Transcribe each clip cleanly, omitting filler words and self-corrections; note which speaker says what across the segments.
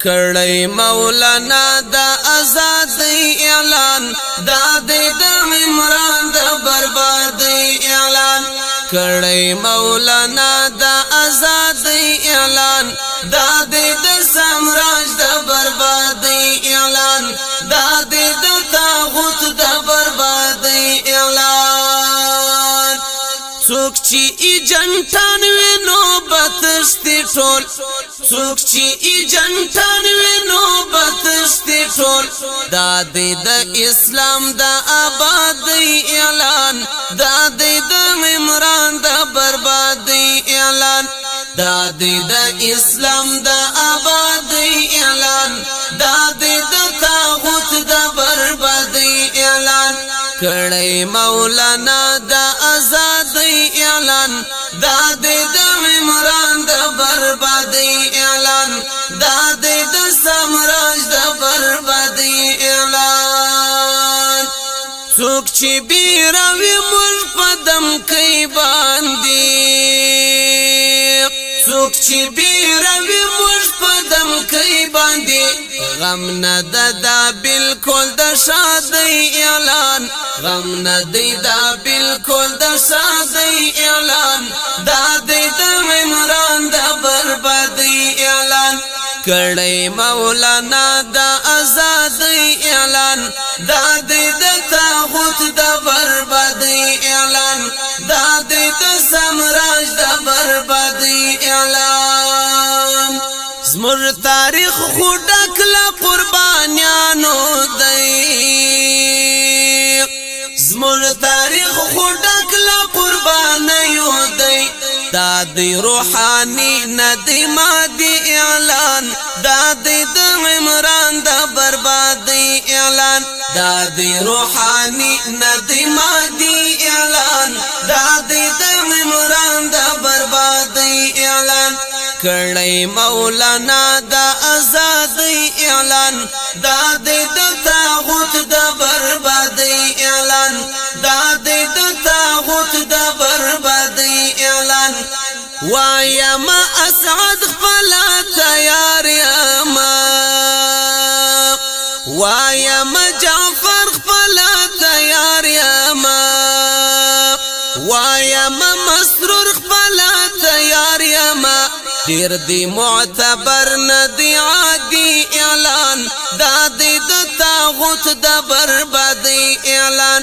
Speaker 1: کړی مولانا د ازادۍ اعلان، دا د عمران د بربادۍ اعلان. کړی مولانا د ازادۍ اعلان، دا د سامراج د بربادۍ اعلان، دا د طاغوت د بربادۍ اعلان. څوک چې ایجنټان وینو بتشتي ټول، څوک چې ایجنټان وینو بتشتي ټول. دا د اسلام د آبادۍ اعلان، دا د عمران د بربادۍ اعلان. دا د اسلام د آبادۍ اعلان، دا د طاغوت د بربادۍ اعلان. کړی مولانا د ازادۍ اعلان، دا د عمران د بربادۍ اعلان، دا د سامراج د بربادۍ اعلان. څوک چې بیروي موږ په دم کې باندې، څوک چې بیروي موږ په دم کې باندې، غم نه دا بالکل د شادۍ اعلان، غم نه دی دا بالکل د شادۍ اعلان، دا د عمران د بربادۍ اعلان. کړی مولانا د ازادۍ اعلان، دا د طاغوت د بربادۍ اعلان، دا د سامراج د بربادۍ اعلان. زموږ تاریخ خو ډک له قربانیانو دی، زموږ تاریخ خو ډک له قربانیو دی. دا دی روحاني نه دی مادي اعلان، دا دی د عمران د بربادۍ اعلان. دا دی روحاني نه دی مادي اعلان، دا دی د عمران د بربادۍ اعلان. کړی مولانا د ازادۍ اعلان، دا د طاغوت د بربادۍ اعلان، دا د طاغوت د بربادۍ اعلان. وایا ما اسعد خپل تیار ما، وایا ما جعفر خپل تیار ما، وایا ما مسرور خپل تیار ما. ډیر دی معتبر نه دی عادي اعلان، دا دی د طاغوت د بربادۍ اعلان.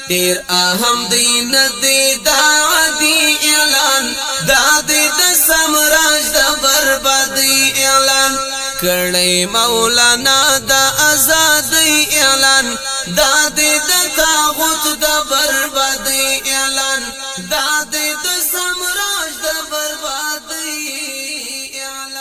Speaker 1: ډیر اهم دی نه دی دا عادي اعلان، دا دی د سامراج د بربادۍ اعلان. کړی مولانا د ازادۍ اعلان، دا دی د